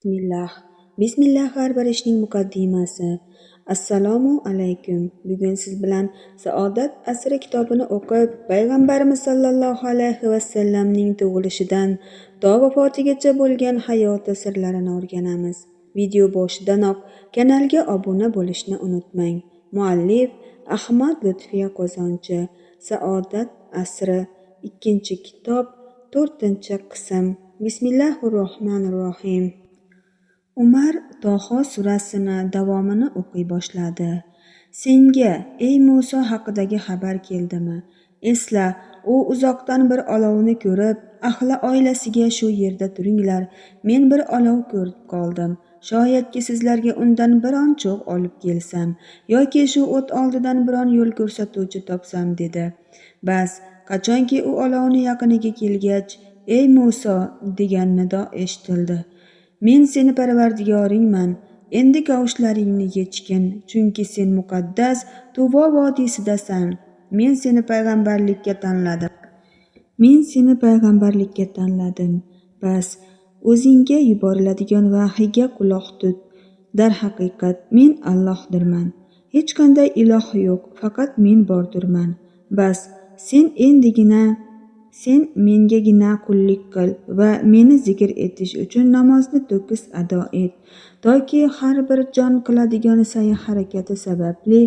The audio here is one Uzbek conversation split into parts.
Bismillah. Bismillah har bir ishning muqaddimasi. Assalomu alaykum. Bugun siz bilan Saodat asri kitobini o'qib, Payg'ambarimiz sallallohu alayhi vasallamning tug'ilishidan to vafotigacha bo'lgan hayoti sirlarini o'rganamiz. Video boshidanoq kanalga obuna bo'lishni unutmang. Muallif Ahmad Lutfiya Qozonchi. Saodat asri 2-kitob, 4-qism. Bismillahirrohmanirrohim. Umar Toho surasini davomini o'qiy boshladi. Senga, ey Muso haqidagi xabar keldimi? Esla, u uzoqdan bir olovni ko'rib, ahli oilasiga shu yerda turinglar, men bir olov ko'rib qoldim. Shoyatki sizlarga undan biron cho'g' olib kelsam yoki shu o't oldidan biron yo'l ko'rsatuvchi topsam, dedi. Bas, qachonki u olovni yaqiniga kelgach, ey Muso degan nido eshitildi. Men seni parvardigoringman. Endi kavushlaringni yechgin, chunki sen muqaddas Tuvo vodiysidasan. Men seni payg'ambarlikka tanladim. Men seni payg'ambarlikka tanladim. Bas, o'zingga yuboriladigan vahiyga quloq tut. Darhaqiqat men Allohdirman. Hech qanday iloh yo'q, faqat men bordurman. Bas, sen endigina sen mengagina qullik qil va meni zikr etish uchun namozni to'kis ado et, toki har bir jon qiladigan sa'yi harakati sababli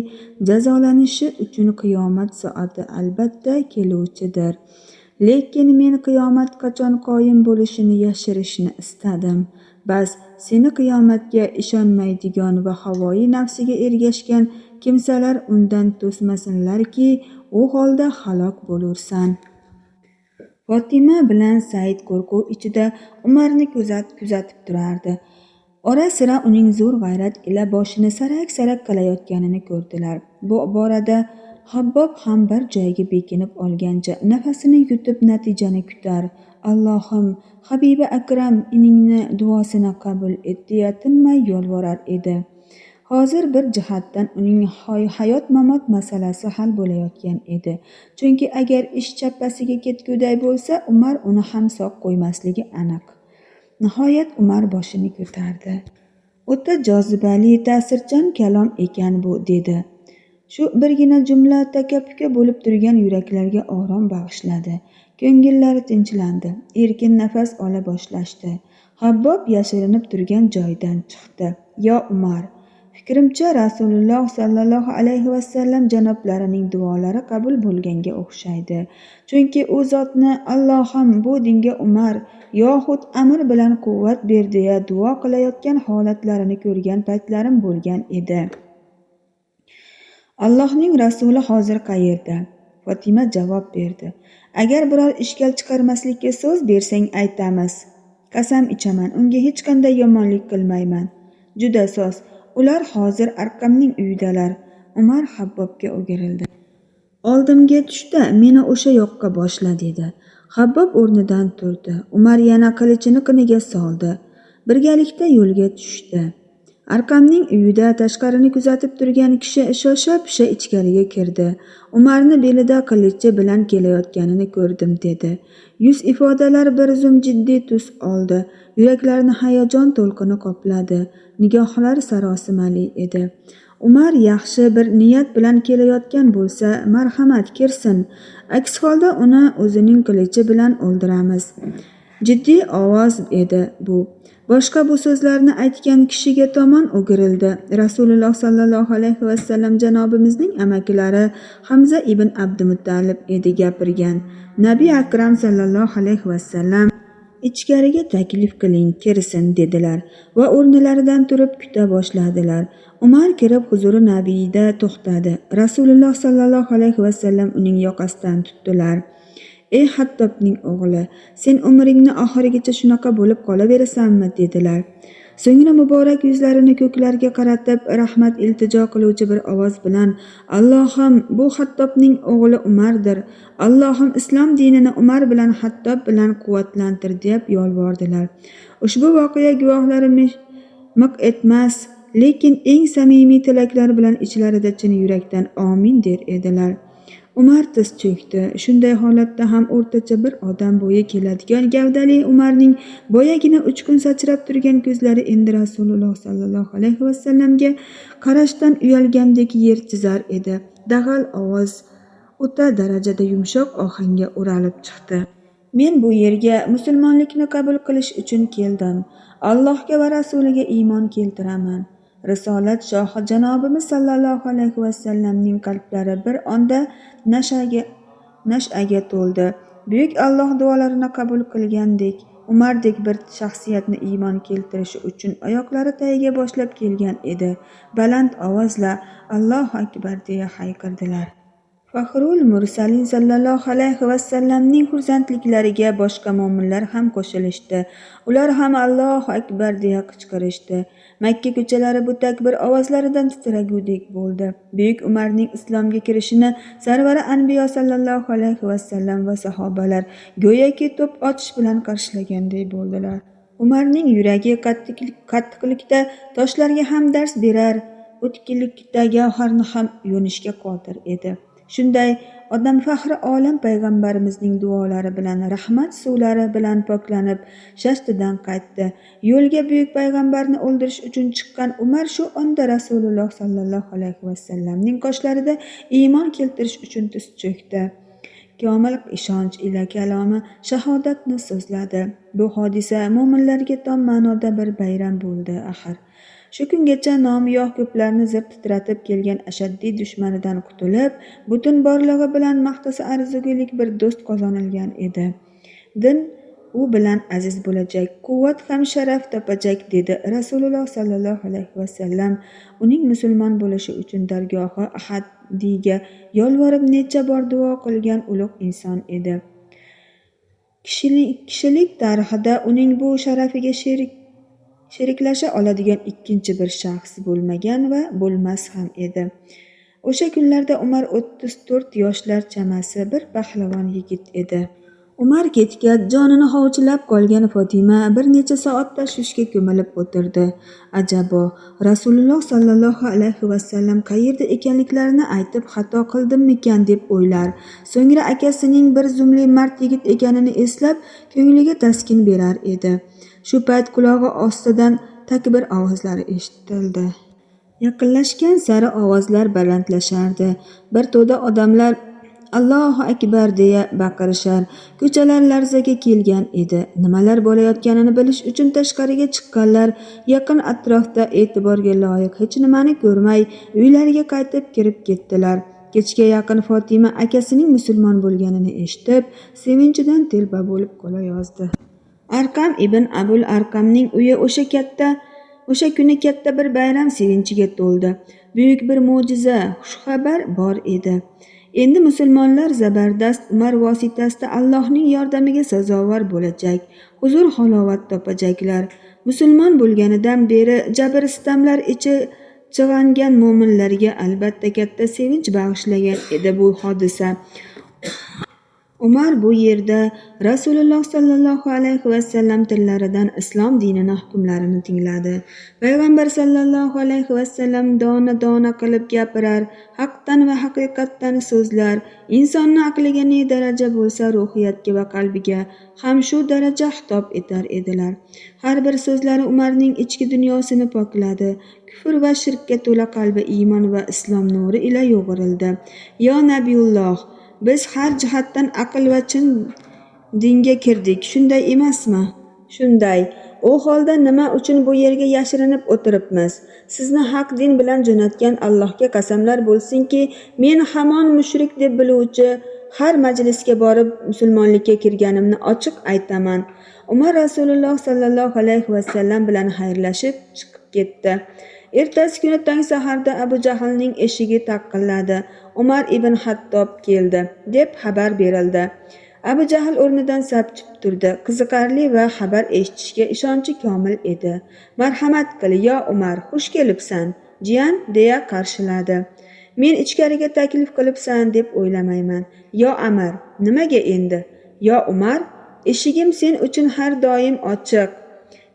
jazolanishi uchun qiyomat soati albatta keluvchidir. Lekin men qiyomat qachon qoyim bo'lishini yashirishni istadim. Bas, seni qiyomatga ishonmaydigan va havoyi nafsiga ergashgan kimsalar undan to'smasinlarki, u holda halok bo'lursan. Fotima bilan Said qo'rquv ichida Umarni kuzatib turardi. Ora-sira uning zo'r g'ayrat ila boshini sarak-sarak qilayotganini ko'rdilar. Bu borada Habbob ham bir joyga bekinib olgancha nafasini yutib natijani kutar. Allohim, Habibi Akram iningni duosini qabul et deya tinmay yolvorar edi. Hozir bir jihatdan uning hayot-mamot masalasi hal bo'layotgan edi. Chunki agar ish chappasiga ketguday bo'lsa, Umar uni ham sog' qo'ymasligi aniq. Nihoyat Umar boshini ko'tardi. O'ta jozibali, ta'sirchan kalom ekan bu, dedi. Shu birgina jumla taka-puka bo'lib turgan yuraklarga orom bag'ishladi. Ko'ngillari tinchlandi, erkin nafas ola boshlashdi. Habbob yashirinib turgan joyidan chiqdi. Yo Umar, fikrimcha Rasululloh sallallohu alayhi vasallam janoblarining duolari qabul bo'lganga o'xshaydi. Chunki u zotni Allohim bu dinga Umar yoxud amr bilan quvvat ber deya duo qilayotgan holatlarini ko'rgan paytlarim bo'lgan edi. Allohning rasuli hozir qayerda? Fotima javob berdi. Agar biror ishkal chiqarmaslikka so'z bersang aytamiz. Qasam ichaman, unga hech qanday yomonlik qilmayman. Juda soz. Ular hozir Arqamning uyidalar. Umar Habbobga o'girildi. Oldimga tushda, meni o'sha yoqqa boshla, dedi. Habbob o'rnidan turdi. Umar yana qilichini qiniga soldi. Birgalikda yo'lga tushdi. Arqamning uyida tashqarini kuzatib turgan kishi shosha-pisha ichkariga kirdi. Umarni belida qilichi bilan kelayotganini ko'rdim, dedi. Yuz ifodalar bir zum jiddiy tus oldi. Yuraklarni hayajon to'lqini qopladi. Nigohlar sarosimali edi. Umar yaxshi bir niyat bilan kelayotgan bo'lsa, marhamat kirsin. Aks holda uni o'zining qilichi bilan o'ldiramiz. Jiddiy ovoz edi bu. Boshqa bu so'zlarni aytgan kishiga tomon o'girildi. Rasululloh sallallohu alayhi vasallam janobimizning amakilari Hamza ibn Abdumuttalib edi gapirgan. Nabiy Akram sallallohu alayhi vasallam ichkariga taklif qiling, kirsin, dedilar va o'rnilaridan turib kuta boshladilar. Umar kirib huzuri nabiyda to'xtadi. Rasululloh sallallohu alayhi vasallam uning yoqasidan tutdilar. Ey Hattobning o'g'li, sen umringni oxirigacha shunaqa bo'lib qolaverasanmi, dedilar. So'ngra muborak yuzlarini ko'klarga qaratib, rahmat iltijo qiluvchi bir ovoz bilan: Allohim, bu Hattobning o'g'li Umardir. Allohim islom dinini Umar bilan Hattob bilan quvvatlantir, deb yolvordilar. Ushbu voqea guvohlari miq etmas, lekin eng samimiy tilaklar bilan ichlarida chin yurakdan amin der edilar. Umar tiz cho'kdi. Shunday holatda ham o'rtacha bir odam bo'yi keladigan gavdali Umarning boyagina uchqun sachrab turgan ko'zlari endi Rasululloh sallallohu alayhi vasallamga qarashdan uyalgandek yer chizar edi. Dag'al ovoz o'ta darajada yumshoq ohangga o'ralib chiqdi. Men bu yerga musulmonlikni qabul qilish uchun keldim. Allohga va rasuliga iymon keltiraman. Risolat shohi janobimiz sallallohu alayhi vasallamning qalblari bir onda nash'aga to'ldi. Buyuk Alloh duolarini qabul qilgandek, Umardek bir shaxsiyatni iymon keltirishi uchun oyoqlari tagiga boshlab kelgan edi. Baland ovozla Allohu akbar deya hayqirdilar. Faxrul Mursalin sallallohu alayhi vasallamning xursandliklariga boshqa mo'minlar ham qo'shilishdi. Ular ham Allohu akbar deya qichqirishdi. Makka ko'chalari bu takbir ovozlaridan titragudek bo'ldi. Buyuk Umarning islomga kirishini Sarvari Anbiyo sallallohu alayhi vasallam va sahobalar go'yoki to'p otish bilan qarshilaganday bo'ldilar. Umarning yuragi qattiqlikda toshlarga ham dars berar, o'tkirlikda gavharni ham yo'nishga qodir edi. Shunday odam faxri olam payg'ambarimizning duolari bilan, rahmat suvlari bilan poklanib, shashtidan qaytdi. Yo'lga buyuk payg'ambarni o'ldirish uchun chiqqan Umar shu onda Rasululloh sallallohu alayhi vasallamning qoshlarida iymon keltirish uchun tiz cho'kdi. Komil ishonch ila kalomi shahodatni so'zladi. Bu hodisa mo'minlarga tom ma'noda bir bayram bo'ldi axir. Shu kungacha nomi yo'q ko'plarni zir titratib kelgan ashaddiy dushmanidan qutulib, butun borlig'i bilan maqtasa arzigulik bir do'st qozonilgan edi. Din u bilan aziz bo'lajak, quvvat ham sharaf topajak, dedi Rasululloh sallallohu alayhi vasallam. Uning musulmon bo'lishi uchun dargohi Ahadiyga yolvorib necha bor duo qilgan ulug' inson edi. Kishilik tarixida uning bu sharafiga sheriklasha oladigan ikkinchi bir shaxs bo'lmagan va bo'lmas ham edi. O'sha kunlarda Umar 34 yoshlar chamasi bir pahlavon yigit edi. Umar ketgach, jonini hovuchlab qolgan Fotima bir necha soat tashvishga ko'milib o'tirdi. Ajabo, Rasululloh sallallohu alayhi vasallam qayerda ekanliklarini aytib xato qildimmikan deb o'ylar. So'ngra akasining bir zumli mard yigit ekanini eslab, ko'ngliga taskin berar edi. Shu payt qulog'i ostidan takbir ovozlari eshitildi. Yaqinlashgan sari ovozlar balandlashardi. Bir to'da odamlar Allohu akbar deya baqirishar. Ko'chalar larzaga kelgan edi. Nimalar bo'layotganini bilish uchun tashqariga chiqqanlar yaqin atrofda e'tiborga loyiq hech nimani ko'rmay uylariga qaytib kirib ketdilar. Kechga yaqin Fotima akasining musulmon bo'lganini eshitib, sevinchidan telba bo'lib qolayozdi. Arqam ibn Abul Arqamning uyi o'sha kuni katta bir bayram sevinchiga to'ldi. Buyuk bir mo'jiza, xushxabar bor edi. Endi musulmonlar zabardast Umar vositasida Allohning yordamiga sazovor bo'lajak, huzur halovat topajaklar. Musulmon bo'lganidan beri jabr sitamlar ichi chig'angan mo'minlarga albatta katta sevinch bag'ishlagan edi bu hodisa. Umar bu yerda Rasululloh sallallohu alayhi vasallam tillaridan islom dinini hukmlarini tingladi. Payg'ambar sallallohu alayhi vasallam dona-dona qilib gapirar, haqdan va haqiqatdan so'zlar, insonni aqliga ne daraja bo'lsa ruhiyatga va qalbiga ham shu daraja xitob etar edilar. Har bir so'zlari Umarning ichki dunyosini pokladi. Kufr va shirkka to'la qalbi iymon va islom nuri ila yo'g'rildi. Yo Nabiyulloh, biz har jihatdan aql va chin dinga kirdik, shunday emasmi? Shunday. U holda nima uchun bu yerga yashirinib o'tiribmiz? Sizni haq din bilan jo'natgan Allohga qasamlar bo'lsinki, men hamon mushrik deb biluvchi har majlisga borib musulmonlikka kirganimni ochiq aytaman. Umar Rasululloh sallallohu alayhi vasallam bilan xayrlashib chiqib ketdi. Ertasi kuni tong saharda Abu Jahlning eshigi taqilladi. Umar ibn Hattob keldi, deb xabar berildi. Abu Jahl o'rnidan sapchib turdi. Qiziqarli va xabar eshitishga ishonchi komil edi. Marhamat qil, yo Umar, xush kelibsan, jiyan, deya qarshiladi. Men ichkariga taklif qilibsan deb o'ylamayman. Yo Amir, nimaga endi? Yo Umar, eshigim sen uchun har doim ochiq.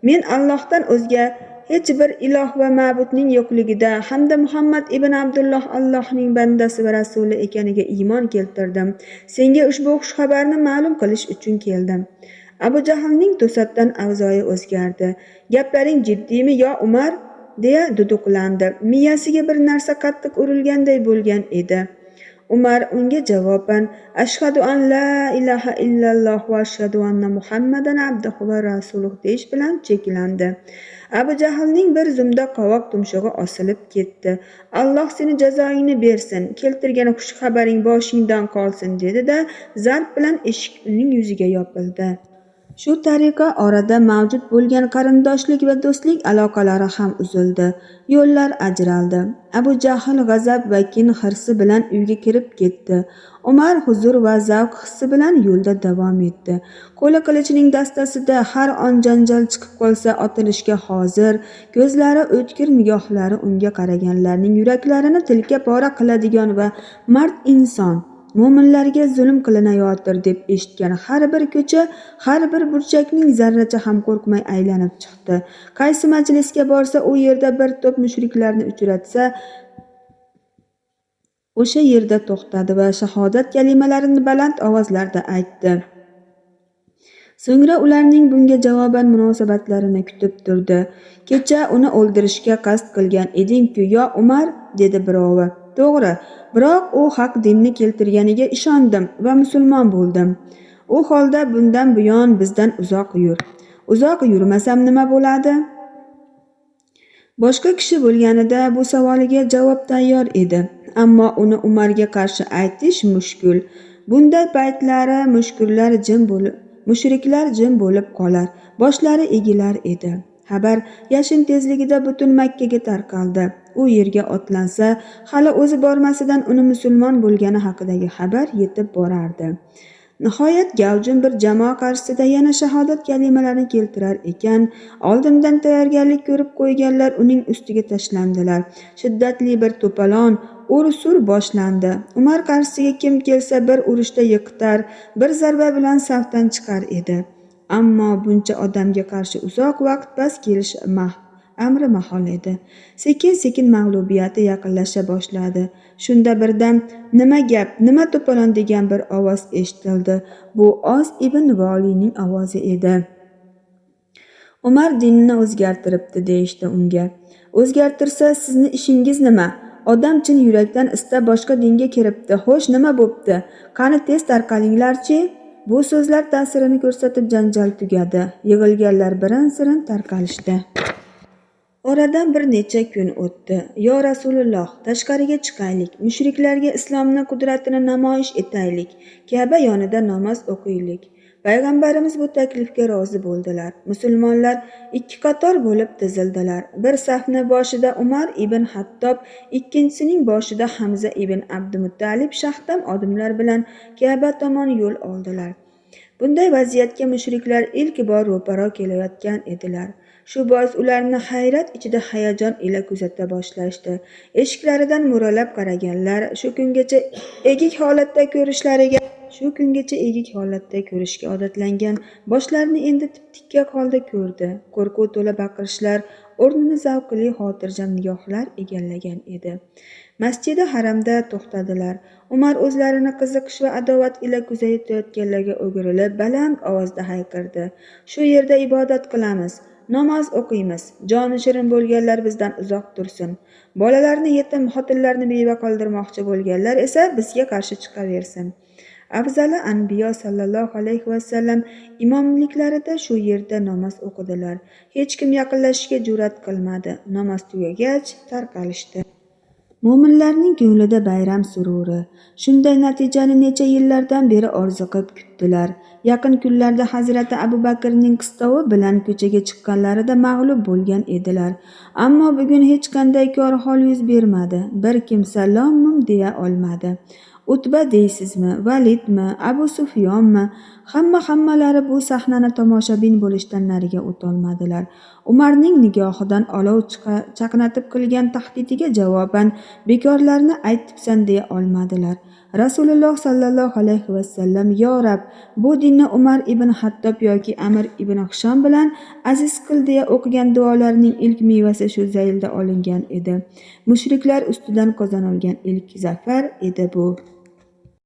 Men Allohdan o'zga hech bir iloh va ma'budning yo'qligida hamda Muhammad ibn Abdulloh Allohning bandasi va rasuli ekaniga iymon keltirdim. Senga ushbu xushxabarni ma'lum qilish uchun keldim. Abu Jahlning to'satdan avzoyi o'zgardi. Gaplaring jiddiymi yo Umar? Deya duduqlandi. Miyasiga bir narsa qattiq urilganday bo'lgan edi. Umar unga javoban ashhadu an la ilaha illalloh va ashhadu anna Muhammadan abduhu va rasuluh deyish bilan cheklandi. Abu Jahlning bir zumda qovoq tumshug'i osilib ketdi. Alloh seni jazoingni bersin, keltirgan xush xabaring boshingdan qolsin dedi-da, zarb bilan eshik uning yuziga yopildi. Shu tariqa orada mavjud bo'lgan qarindoshlik va do'stlik aloqalari ham uzildi. Yo'llar ajraldi. Abu Jahl g'azab va kin hirsi bilan uyga kirib ketdi. Umar huzur va zavq hissi bilan yo'lda davom etdi. Qo'li qilichining dastasida har on janjal chiqib qolsa otilishga hozir, ko'zlari o'tkir nigohlari unga qaraganlarning yuraklarini tilka pora qiladigan va mard inson mo'minlarga zulm qilinayotir deb eshitgan har bir ko'cha, har bir burchakning zarracha ham qo'rqmay aylanib chiqdi. Qaysi majlisga borsa, u yerda bir to'p mushriklarni uchratsa, o'sha yerda to'xtadi va shahodat kalimalarini baland ovozlarda aytdi. So'ngra ularning bunga javoban munosabatlarini kutib turdi. Kecha uni o'ldirishga qasd qilgan eding-ku, yo Umar, dedi birovi. To'g'ri, biroq u haq dinni keltirganiga ishondim va musulmon bo'ldim. U holda bundan buyon bizdan uzoq yur. Uzoq yurmasam nima bo'ladi? Boshqa kishi bo'lganida bu savoliga javob tayyor edi, ammo uni Umarga qarshi aytish mushkul. Bunday paytlari mushriklar jim bo'lib qolar, boshlari egilar edi. Xabar yashin tezligida butun Makkaga tarqaldi. U yerga otlansa, hali o'zi bormasidan uni musulmon bo'lgani haqidagi xabar yetib borardi. Nihoyat gavjum bir jamoa qarshisida yana shahodat kalimalarini keltirar ekan, oldindan tayyorgarlik ko'rib qo'yganlar uning ustiga tashlandilar. Shiddatli bir to'polon, ur-sur boshlandi. Umar qarshisiga kim kelsa bir urishda yiqitar, bir zarba bilan safdan chiqar edi. Ammo buncha odamga qarshi uzoq vaqt bas kelish amri mahol edi. Sekin-sekin mag'lubiyati yaqinlasha boshladi. Shunda birdan nima gap, nima to'polon degan bir ovoz eshitildi. Bu Oz ibn Voliyning ovozi edi. Umar dinini o'zgartiribdi deyishdi unga. O'zgartirsa sizni ishingiz nima? Odam chin yurakdan istab boshqa dinga kiribdi. Xo'sh, nima bo'pti? Qani tez tarqalinglarchi? Bu so'zlar ta'sirini ko'rsatib janjal tugadi. Yig'ilganlar birin-sirin tarqalishdi. Oradan bir necha kun o'tdi. Yo Rasululloh, tashqariga chiqaylik, mushriklarga islomning qudratini namoyish etaylik, Ka'ba yonida namoz o'qiylik. Payg'ambarimiz bu taklifga rozi bo'ldilar. Musulmonlar ikki qator bo'lib tizildilar. Bir safni boshida Umar ibn Hattob, ikkinchisining boshida Hamza ibn Abdumuttalib shahdam odamlar bilan Ka'ba tomon yo'l oldilar. Bunday vaziyatga mushriklar ilk bor ro'paro kelayotgan edilar. Shu bois ularni hayrat ichida hayajon ila kuzata boshlashdi. Eshiklaridan mo'ralab qaraganlar shu kungacha egik holatda ko'rishga odatlangan boshlarini endi tiptikka holda ko'rdi. Qo'rquv to'la baqirishlar o'rnini zavqli xotirjam nigohlar egallagan edi. Masjidi haramda to'xtadilar. Umar o'zlarini qiziqish va adovat ila kuzatayotganlarga o'girilib baland ovozda hayqirdi. Shu yerda ibodat qilamiz, namoz o'qiymiz. Joni shirin bo'lganlar bizdan uzoq tursin. Bolalarni yetim, xotinlarni beva qoldirmoqchi bo'lganlar esa bizga qarshi chiqaversin. Afzali anbiyo sallallohu alayhi vasallam imomliklarida shu yerda namoz o'qidilar. Hech kim yaqinlashishga jur'at qilmadi. Namoz tugagach tarqalishdi. Mo'minlarning ko'nglida bayram sururi. Shunday natijani necha yillardan beri orziqib kutdilar. Yaqin kunlarda Hazrati Abu Bakrning qistovi bilan ko'chaga chiqqanlarida mag'lub bo'lgan edilar. Ammo bugun hech qanday kor hol yuz bermadi. Bir kimsa lom-mim deya olmadi. Utba deysizmi, Validmi, Abu Sufyonmi? Hammalari bu sahnani tomoshabin bo'lishdan nariga o'tolmadilar. Umarning nigohidan olov chaqnatib qilgan tahdidiga javoban bekorlarni aytibsan deya olmadilar. Rasululloh sallallohu alayhi vasallam: "Yo Rab, bu dinni Umar ibn Hattob yoki Amr ibn Hishom bilan aziz qil" deya o'qigan duolarining ilk mevasi shu zaylda olingan edi. Mushriklar ustidan qozonilgan ilk zafar edi bu.